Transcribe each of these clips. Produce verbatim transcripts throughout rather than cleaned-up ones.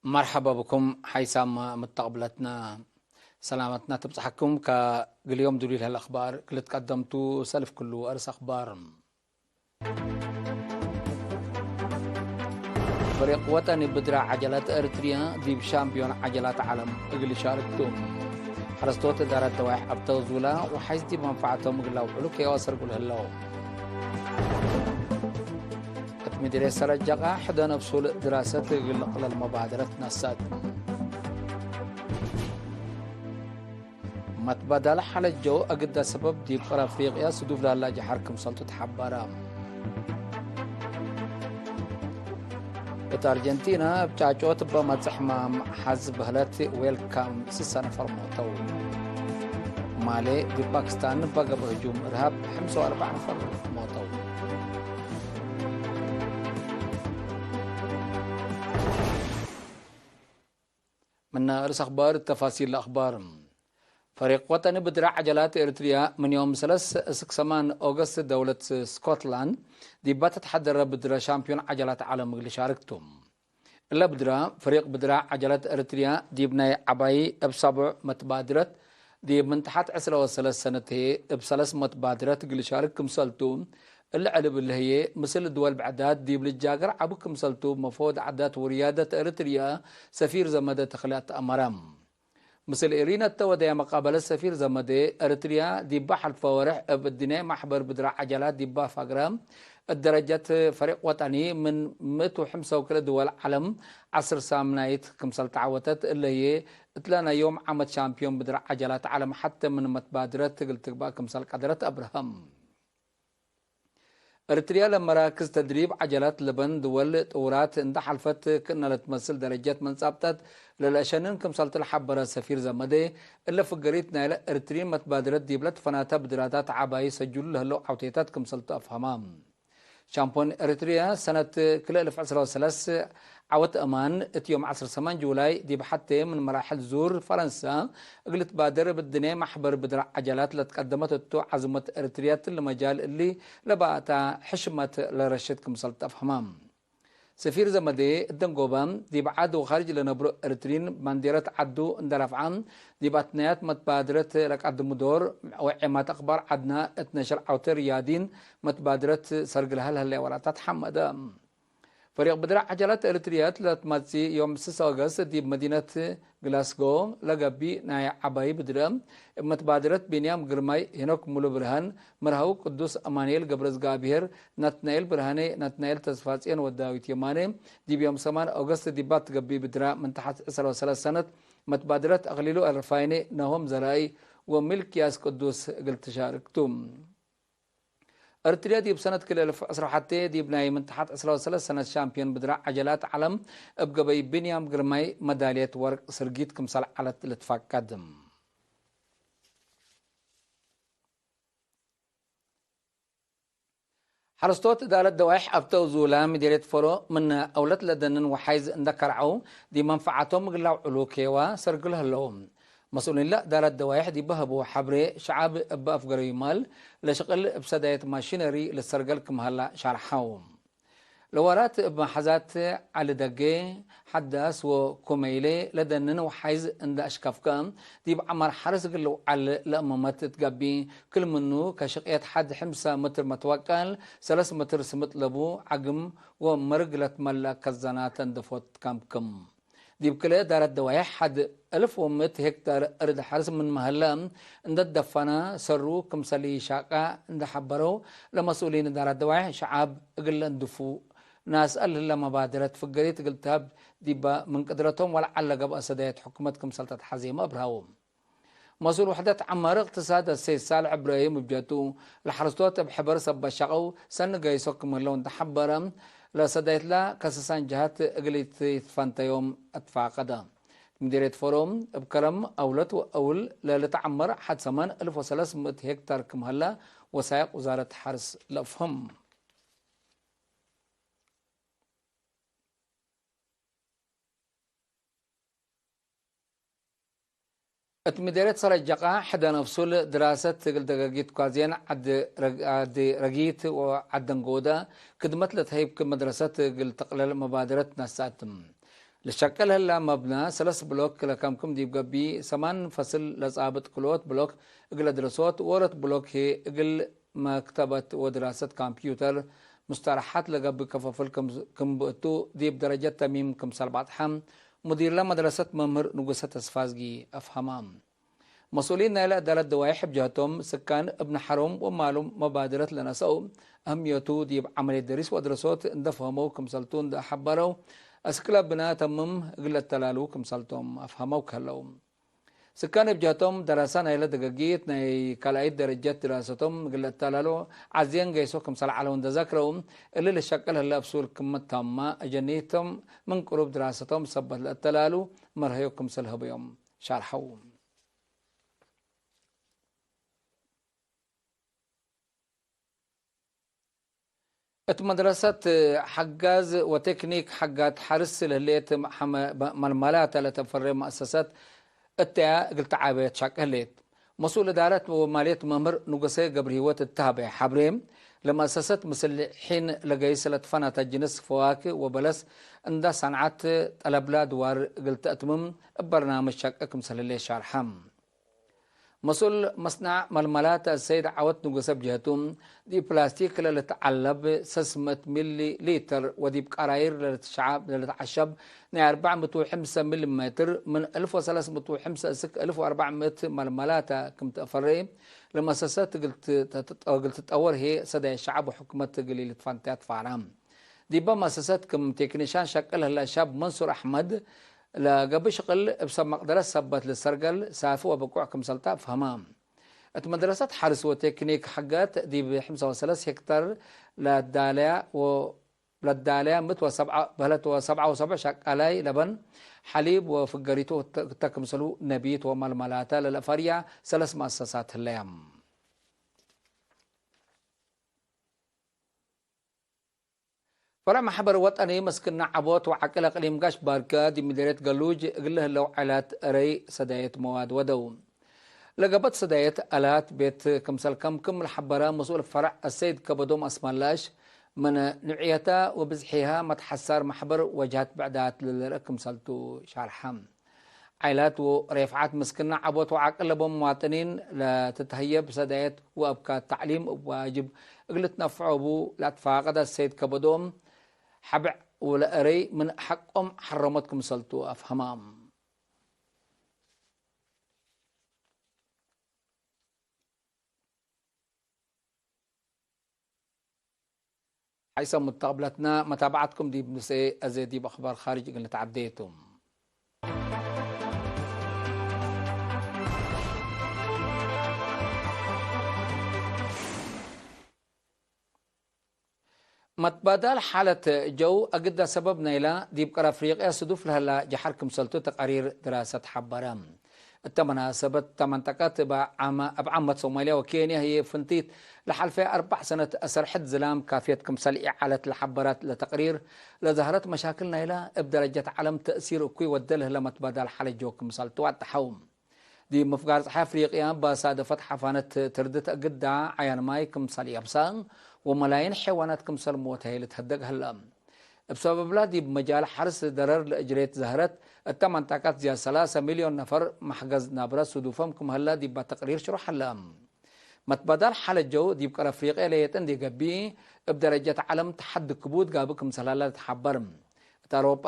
መርሐባ ብኩም ሓይሳም ምተቅብለትና፣ ሰላመትና ትብጽሐኩም። ከእግል ዮም ዱሊል ለሀለ አኽባር ክልትቀደምቱ ሰልፍ ክሉ አርስ አኽባር። ፈሪቅ ወጠኒ ብድረ ዐጀላት ኤሪትርያ ዲብ ሻምፕዮን ዐጀላት ዐለም እግል ሻርክ ቱ። ሐረስቶት እዳረት ደዋይሕ አብተው ዙላ ወሓይስ ዲብ መንፈዓቶም እግል ለአውዕሉ ከየዋሰርጉ ለህለው። እት ምድርየት ሰረጀቃ ሕደ ነፍሱል ድራሰት እግል ለቅለል መባደረት ነሰአት። መትባዳል ሐለጀው አግዳ ሰበብ ዲብ ቀር አፍሪቅያ ስዱፍ ላላ ጀሐር ክምሰልቱ ተሐበረ። እት አርጀንቲና እብ ጫጮት እበ መጽእ ሕማም ሐዝ በህለት ዌልካም ስሰ ነፈር ሞተው። ማሌ ዲብ ፓኪስታን እበ ገብአ ህጁም እርሃብ ሐምሳ ወአርበዕ ነፈር ሞተው። ምነ ርእስ አኽባር ተፋሲል ለአኽባር። ፈሪቅ ወጠኒ ብድረ ዐጀላት ኤሪትርያ ምን ዮም ሰለስ እስክ ሰማን ኦገስት ደውለት ስኮትላንድ ዲባ ተትሐደረ ብድረ ሻምፕዮን ዐጀላት ዐለም እግል ሻርክ ቱ። እለ ብድረ፣ ፈሪቅ ብድረ ዐጀላት ኤሪትርያ ዲብ ናይ ዐባዪ እብ ሳቡዕ መትባድረት ዲብ ምን ተሐት ዕስረ ወሰለስ ሰነት ህዬ እብ ሰለስ መትባድረት እግል ሻርክ ክምሰልቱ፣ እለ ዕልብ እለ ህዬ ምስል ድወል ብዕዳት ዲብ ልጃገር ዐቢ ክምሰልቱ መፍወድ ዓዳት ወርያደት ኤሪትርያ ሰፊር ዘመደ ተኽለ አትአመረ። ምስል ኤሪና እተ ወደየ መቃበለት ሰፊር ዘመደ፣ ኤሪትርያ ዲበ ሐልፈ ወርሕ እብ እድንያይ ማሕበር ብድረ ዐጀላት ዲባ ፋግረ እት ደረጀት ፈሪቅ ወጠኒ ምን ምእት ወሐምሳ ወክልኤ ድወል ዐለም ዐስር ሳምናይት ክምሰል ተዐወተት እለ ህዬ፣ እትለ ናይ ዮም ዓመት ሻምፕዮን ብድረ ዐጀላት ዐለም ሐቴ ምን መትባድረት እግል ትግባእ ክምሰል ቀደረት አብርሀም። ኤሪትርያ ለመራክዝ ተድሪብ ዐጀላት ለበን ድወል ጥውራት እንደ ሐልፈት ክእነ ለትመስል ደረጀት መንጻብጠት ለለአሸንን ክምሰልቱ ለሐበረ ሰፊር ዘመዴ፣ እለ ፍገሪት ናይለ ኤሪትሪን መትባድረት ዲብለ ትፈናተ ብድራታት ዐባዪ ሰጅሉ ለህለው ዐውቴታት ክምሰልቱ አፍሀማ። ሻምፖን ኤሪትርያ ሰነት ክልኤ እልፍ ዕስራ ወሰለስ ዐወት አማን እት ዮም ዐስር ሰማን ጁላይ ዲብ ሐቴ ምን መራሕል ዙር ፈረንሳ እግል ትባደር እብ ድኔ ማሕበር ብድር ዐጀላት ለትቀደመት እቱ ዐዝመት ኤሪትርያ እትሊ መጃል እሊ ለበአታ ሕሽመት ለረሽድ ክምሰል ተአፍሀማ። ሰፊር ዘመዴ እደንጎበ ዲብ ዐድ ወካርጅ ለነብሮ ኤሪትሪን ባንዴረት ዐዱ እንደ ረፍዐ ዲብ አትናያት መትባድረት ለቀድሙ ዶር ወዔማት አክባር ዐድና እት ነሽር ዐውቴ ርያዲን መትባድረት ሰርግ ለሀል ህለ ወላታት ሐመደ። ፈሪቅ ብድረ ዐጀላት ኤሪትርያት ለትመጽእ ዮም ስስ ኦገስት ዲብ መዲነት ግላስጎ ለገብእ ናይ ዐባይ ብድረ እብ መትባድረት ቢንያም ግርማይ፣ ሄኖክ ሙሉ ብርሃን፣ መርሃዊ ቅዱስ አማኑኤል ገብረዝጋብሄር፣ ናትናኤል ብርሃኔ፣ ናትናኤል ተስፋጽዮን ወዳዊት የማኔ ዲብ ዮም ሰማን ኦገስት ዲባ ትገብእ ብድረ ምን ተሐት ዕስራ ወሰለስ ሰነት መትባድረት አክሊሉ አረፋይኔ፣ ናሆም ዘርአይ ወሚልክያስ ቅዱስ እግል ትሻርክ ቱ። ኤሪትርያ ዲብ ሰነት ክልኤ እልፍ ዕስራ ወሐቴ ዲብ ናይ ምን ተሐት ዕስራ ወሰለስ ሰነት ሻምፕዮን ብድረ ዐጀላት ዐለም እብ ገበይ ቢንያም ግርማይ መዳልየት ወርቅ ስርጊት ክምሰል ዐለት ልትፈቀድ። ሐረስቶት እዳረት ደዋይሕ አብተው ዙላ ምዴርየት ፈሮ ምን አውለት ለደንን ወሓይዝ እንደ ከርዐው ዲብ መንፈዓቶም እግል ለአውዕሉ ኬዋ ሰርግል ህለው። መስኡሊን ለእዳረት ደዋይሕ ዲብ ሀቡ ሐብሬ፣ ሸዐብ እብ አፍገረዩ ማል ለሽቅል እብ ሰዳየት ማሽነሪ ልትሰርገል ክም ሀላ ሻርሐው። ለወራት እብ መሓዛት ዐሊ ደጌ፣ ሐዳስ ወኩመይሌ ለደንን ወሓይዝ እንደ አሽከፍከ፣ ዲብ ዐማር ሐርስ እግል ልውዓል ለእመመት እት ገብእ፣ ክል ምኑ ከሽቅየት ሐድ ሕምሰ ምትር መትወቀል፣ ሰለስ ምትር ስምጥ ለቡ ዐግም ወመርግ ለትመለእ ከዘናት ተንደፎት ካምክም። ዲብ ክልኤ እዳረት ደዋይሕ ሐድ እልፍ ወምእት ሄክታር እርድ ሐርስ ምንመ ሀለ እንደ ትደፈነ ሰሩ ክምሰል ኢሻቀ እንደ ሐበረው፣ ለመስኡሊን እዳረት ደዋይሕ ሸዐብ እግል ለእንድፉ ናስ አልህለ መባደረት ፍገሪት እግል ተሀብ ዲበ ምን ቅድረቶም ወለዐል ለገብአ ሰዳየት ሕኩመት ክምሰል ተትሐዜመ አብርሀው። መስኡል ውሕደት ዐማር እቅትሳድ አሰይድ ሳልሕ እብራሂም እብ ጀቱ፣ ለሐረስቶት እብ ሕበር ሰብ በሸቀው ሰኒ ገይሶ ክም ህለው እንተ ሐበረ፣ ለሰዳይትላ ከሰሳን ጀሀት እግል ኢትትፈንተዮም አትፋቀደ። ምዲርየት ፎሮም እብ ከረም አውለት ወአውል ለልትዐመር ሐድ ሰማን እልፍ ወሰለስ ምእት ሄክታር ክም ሀላ ወሳይቅ ውዛረት ሐርስ ለአፍህም። እት ምዴርየት ሰረጀቃ ሕደ ነፍሱል ድራሰት እግል ደገጊት ኳዜን ዐድ ረግ-፣ ዐድ ረጊት ወዐድ ደንጎደ ክድመት ለተህይብ ክም መድረሰት እግል ተቅለል መባደረት ነስአት። ለሸቅል ህላ መብነ ሰለስ ብሎክ ለከምክም ዲብ ገብእ፣ ሰማን ፈስል ለጻብጥ ክልኦት ብሎክ እግል አድረሶት፣ ወለት ብሎክ ህዬ እግል መክተበት ወድራሰት ካምፕዩተር ሙስተረሓት ለገብእ ከፈፍል ክም፣ ክም ብእቱ፣ ዲብ ደረጀት ተሚም ክምሰል ባጽሐ፣ ሙዲርለ መድረሰት መምህር ንጉሰ ተስፋዝጊ አፍሀመ። መስኡሊን ናይለ እዳረት ደዋይሕ እብ ጀህቶም፣ ስካን እብ ነሐሮም ወማሎም መባደረት ለነሰአው፣ አህምየቱ ዲብ ዐመልየት ደሪስ ወአድረሶት እንደ ፈሀመው ክምሰልቱ እንደ ሐበረው፣ አስክለ ብና ተምም እግል ለተላሉ ክምሰልቶም አፍሀመው ከህለው። ስካን እብ ጀህቶም፣ ደረሰ ናይለ ደገጊት ናይ ካልኣይት ደረጀት ድራሰቶም እግል ለተላሉ ዐዜን ገይሶ ክምሰል ዐለው እንደ ዘክረው፣ እሊ ለሸቅል ህለ እብ ሱል ክም ታማ አጀኒቶም ምን ቅሩብ ድራሰቶም ሰበት ለእተላሉ መርሀዮ ክምሰል ሀበዮም ሻርሐው። እት መድረሰት ሐጋዝ ወቴክኒክ ሐጋት ሐርስ ለህሌት ሐመ-፣ መልመላተ ለተፈሬ መአሰሰት እተያ እግል ተዓበየት ሻቅ ህሌት። መስኡል እዳረት ወማልየት መምህር ንጉሴ ገብረሂወት እተ ሀበየ ሐብሬ፣ ለመአሰሰት ምስል ሒን ለገይስ ለትፈናተ ጅንስ ፈዋክህ ወበለስ እንዳ ሰንዐት ጠለብላ ድዋር እግል ተአትምም እብ በርናምጅ ሸቅ ክምሰል ህሌት ሻርሐ። መስኡል መስናዕ መልመላት አሰይድ ዐወት ንጉሰ እብ ጀህቱ፣ ዲብ ፕላስቲክ ለልትዐለብ ሰስ ምእት ሚሊ ሊትር ወዲብ ቀራይር ለልትሸዐብ፣ ለልትዐሸብ ናይ አርበዕ ምእት ወሐምሰ ሚሊ ሜትር፣ ምን አልፍ ወሰለስ ምእት ወሐምሰ እስክ አልፍ ወአርበዕ ምእት መልመላተ ክም ተአፈሬ፣ ለመሰሰት እግል ት-፣ እግል ትጠወር ህዬ ሰዳይ ሸዐብ ወሕኩመት እግል ኢልትፈንተያ ትፋራ። ዲበ መአሰሰት ክም ቴክኒሻን ሸቅል ህለ ሻብ መንሱር አሕመድ፣ ለገብእ ሽቅል እብ ሰብ መቅደረት ሰበት ልሰርገል ሳፊ ወብቁዕ ክምሰልተ አፍሀመ። እት መድረሰት ሐርስ ወቴክኒክ ሐገት ዲብ ሐምሳ ወሰለስ ሄክታር ለዳለያ ወ-፣ ለዳለያ ምእት ወሰብዓ በህለት ወሰብዓ ወሰብዕ ሸቃላይ ለበን፣ ሐሊብ ወፍገሪቱ ክተ ክምሰሉ ነቢት ወመልመላተ ለለአፈርያ ሰለስ መአሰሳት ህለያ። ፈረዕ መሕበር ወጠኒ መስክና ዐቦት ወዐቅል አቅሊም ጋሽ ባርከ ዲብ ምዴርየት ገሉጅ እግል ለህለው ዐላት እረይ ሰዳየት መዋድ ወደው። ለገበት ሰዳየት አላት ቤት ክምሰል ከምክም ለሐበረ መስኡል ፈረዕ አሰይድ ከበዶም አስመላሽ፣ ምን ኑዕየታ ወብዝሒሃ መትሐሳር መሕበር ወጅሃት ብዕዳት ለልርአ ክምሰልቱ ሻርሐ። ዓይላት ወሬፍዓት ምስክና ዐቦት ወዐቅል ለቦም መዋጥኒን ለትትሀየብ ሰዳየት ወአብካት ተዕሊም እብ ዋጅብ እግል ልትነፍዖ እቡ ለአትፋቀደ ሰይድ ከበዶም ሐብዕ ወለእረይ ምን ሐቆም ሐረሞት ክምሰልቱ አፍሀማም። ሐይሰ ሙተቅብለትና መታብዐትኩም ዲብ ንስኤ አዜ ዲብ አኽባር ካርጅ እግል ንትዐዴ ቱ። መትባዳል ሓለት ጀው አግዳ ሰበብ ናይላ ዲብ ቀር አፍሪቅያ ስዱፍ ለህላ ጀሐር ክምሰልቱ ተቃሪር ድራሰት ሐበረ። እተ መናሰበት እተ መንጠቀት እብ ዓመ-፣ እብ ዓመት ሶማልያ ወኬንያ ህዬ ፍንቲት ለሐልፈየ አርበዕ ሰነት አሰር ሕድ ዝላም ካፍየት ክምሰል ኢዐለት ለሐበረት ለተቅሪር፣ ለዘሀረት መሻክል ናይላ እብ ደረጀት ዐለም ተእሲር እኩይ ወደ ለህለ መትባዳል ሓለት ጀው ክምሰል ትዋጠሐው። ዲብ ምፍጋር ጸሓይ አፍሪቅያ ባሳደፈት ሐፋነት ትርድት እግዳ ዓያን ማይ ክምሰል የብሰ ወመላይን ሐይዋናት ክምሰል ሞተ ህዬ ልትሀደግ ህለ። እብ ሰበብላ ዲብ መጃል ሐርስ ደረር ለእጅሬት ዘህረት እተ መንጠቀት ዝያድ ሰላሰ ሚልዮን ነፈር መሕገዝ ናብረ ስዱፎም ክም ህለ ዲበ ተቅሪር ሽሩሕ ህለ። መትባዳል ሓለት ጀው ዲብ ቀር አፍሪቅያ ለየጥን ዲገብእ እብ ደረጀት ዐለም ተሐዲ ክቡድ ጋብእ ክምሰል ህለ ልትሐበር። እት አውሮጳ፣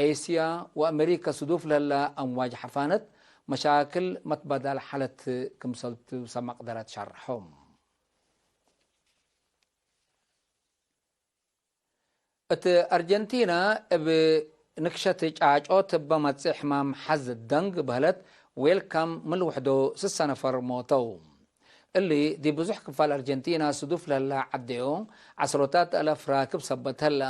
ኤስያ ወአሜሪከ ስዱፍ ለህለ አምዋጅ ሐፋነት መሻክል መትባዳል ሓለት ክምሰልቱ ሰመቅደረት ሸርሖም። እት አርጀንቲና እብ ንክሸት ጫጮት እበ መጽእ ሕማም ሐዝ ደንግ በህለት ዌልካም ምን ልውሕዶ ስሰ ነፈር ሞተው። እሊ ዲብ ብዙሕ ክፋል አርጀንቲና ስዱፍ ለህለ ዐደዮ ዐስሮታት አላፍ ራክብ ሰበት ህለ፣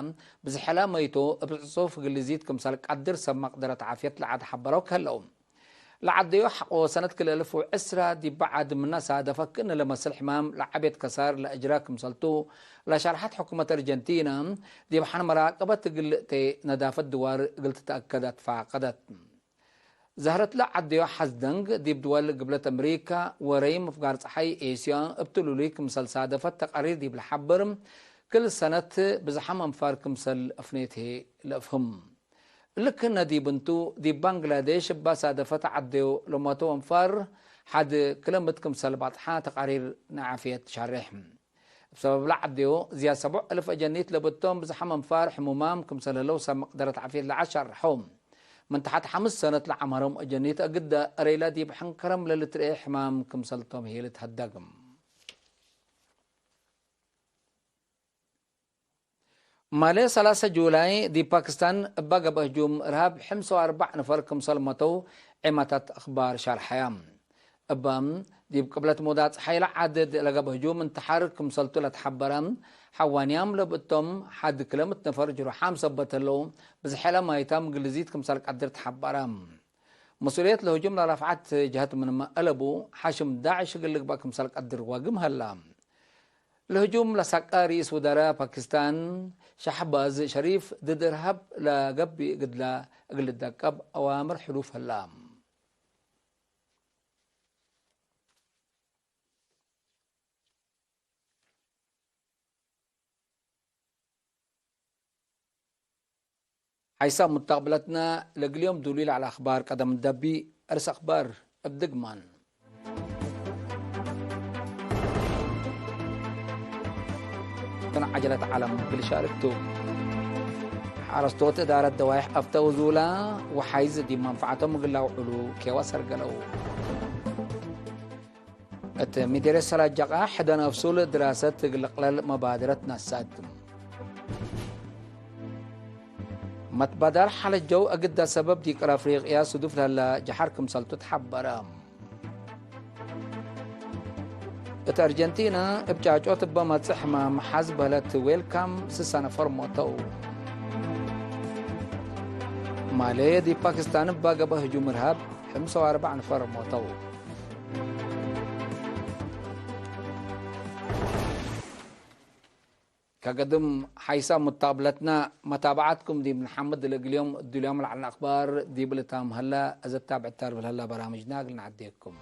ብዝሐላ መይቶ እብ ጽጹፍ ግልዚት ክምሰል ቀድር ሰብ መቅደረት ዓፍየት ለዐድ ሐበረው ከህለው። ለዐደዮ ሐቆ ሰነት ክልኤ አልፍ ወዕስራ ዲብ በዐድ ምነ ሳደፈ ክእነ ለመስል ሕማም ለዐቤት ከሳር ለአጅራ ክምሰልቱ ለሸርሐት ሕኩመት አርጀንቲና፣ ዲብ ሐን መራቀበት እግል ተ ነዳፈት ድዋር እግል ትትአከድ አትፋቀደት። ዘህረት ለዐደዮ ሐዝ ደንግ ዲብ ድወል ግብለት አምሪካ ወረይም ምፍጋር ጸሓይ ኤስያ እብ ትሉሉይ ክምሰል ሳደፈት ተቃሪር ዲብ ለሐብር፣ ክል ሰነት ብዝሓም አንፋር ክምሰል አፍኔት ህዬ ለአፍህም። እሊ ክእነ ዲብ እንቱ፣ ዲብ ባንግላዴሽ እበ ሳደፈት ዐዴው ለሞተው አንፋር ሐድ ክለ ምእት ክምሰል ባጽሓ ተቃሪር ናይ ዓፍየት ሻሬሕ። እብ ሰበብ ለዐዴው ዝያድ ሰቡዕ እልፍ አጀኒት ለብቶም ብዝሓም አንፋር ሕሙማም ክምሰል ህለው ሰብ መቅደረት ዓፍየት ለዐል ሻርሐው። ምን ተሐት ሐምስ ሰነት ለዐመሮም አጀኒት አግደ አረይላ ዲብ ሕንከረም ለልትርኤ ሕማም ክምሰልቶም ህዬ ልትሀደግ። ማሌ ሰላሰ ጁላይ ዲብ ፓኪስታን እበ ገብአ ህጁም እርሃብ ሕምስ ወአርበዕ ነፈር ክምሰል መተው ዔማታት አክባር ሻርሐያ። እበ ዲብ ቅብለት ሙዳት ጸሓይ ለዓድድ ለገብአ ህጁም እንተሓር ክምሰልቱ ለተሐበረ፣ ሐዋንያም ለብእቶም ሐድ ክለ ምእት ነፈር ጅሩሓም ሰበት ህለው፣ ብዝሐለ ማይታም ግልዚት ክምሰል ቀድር ተሐበረ። መስኡልየት ለህጁም ለራፍዐት ጀሀት ምንመ አለቡ፣ ሐሽም ዳዕሽ እግል ልግበእ ክምሰል ቀድር ዋግም ሀላ። ለህጁም ለሰቀ ርኢስ ውዘራእ ፓኪስታን ሻሕባዝ ሸሪፍ፣ ድድ እርሃብ ለገብእ ግድለ እግል ልደቀብ አዋምር ሕሉፍ ህላ። ሐይሳም ሙተቅብለትነ፣ ለእግል ዮም ዱሉይ ለዐለ አክባር ቀደም ደቢ። እርስ አክባር እብ ድግማን። ምን ዐጀለት ዐለም እግል ሻርክ ቱ። ሐረስቶት እዳረት ደዋይሕ አፍተው ዙላ ወሐይዝ ዲብ መንፈዐቶም እግል ለአውዕሉ ኬዋ ሰርገለው። እት ሚደርየት ሰላጀቃ ሕደን አፍሱል ድራሰት እግል ልቅለል መባደረት ነሰአት። መትባዳር ሐለት ጀው እግዳ ሰበብ ዲቅር አፍሪቅያ ስዱፍ ለህለ ጀሐር ክምሰልቱ ተሐበረ። እት አርጀንቲና እብ ጫጮት እበ መጽእ ሕማም ሐዝ በህለት ዌልካም ስሳ ነፈር ሞተው። ማሌ ዲብ ፓኪስታን እበ ገብአ ህጁም እርሃብ ሕምስ ወአርበዕ ነፈር ሞተው። ከገድም ሐይሳም ሙታብለትና መታብዓትኩም ዲብ ንሐምድ። ለእግል ዮም እዱልዮም ለዐልነ አክባር ዲብ ልታም ሀላ። እዘ ታብዕት ታርብል ሀላ በራምጅና እግል ነዐዴኩም።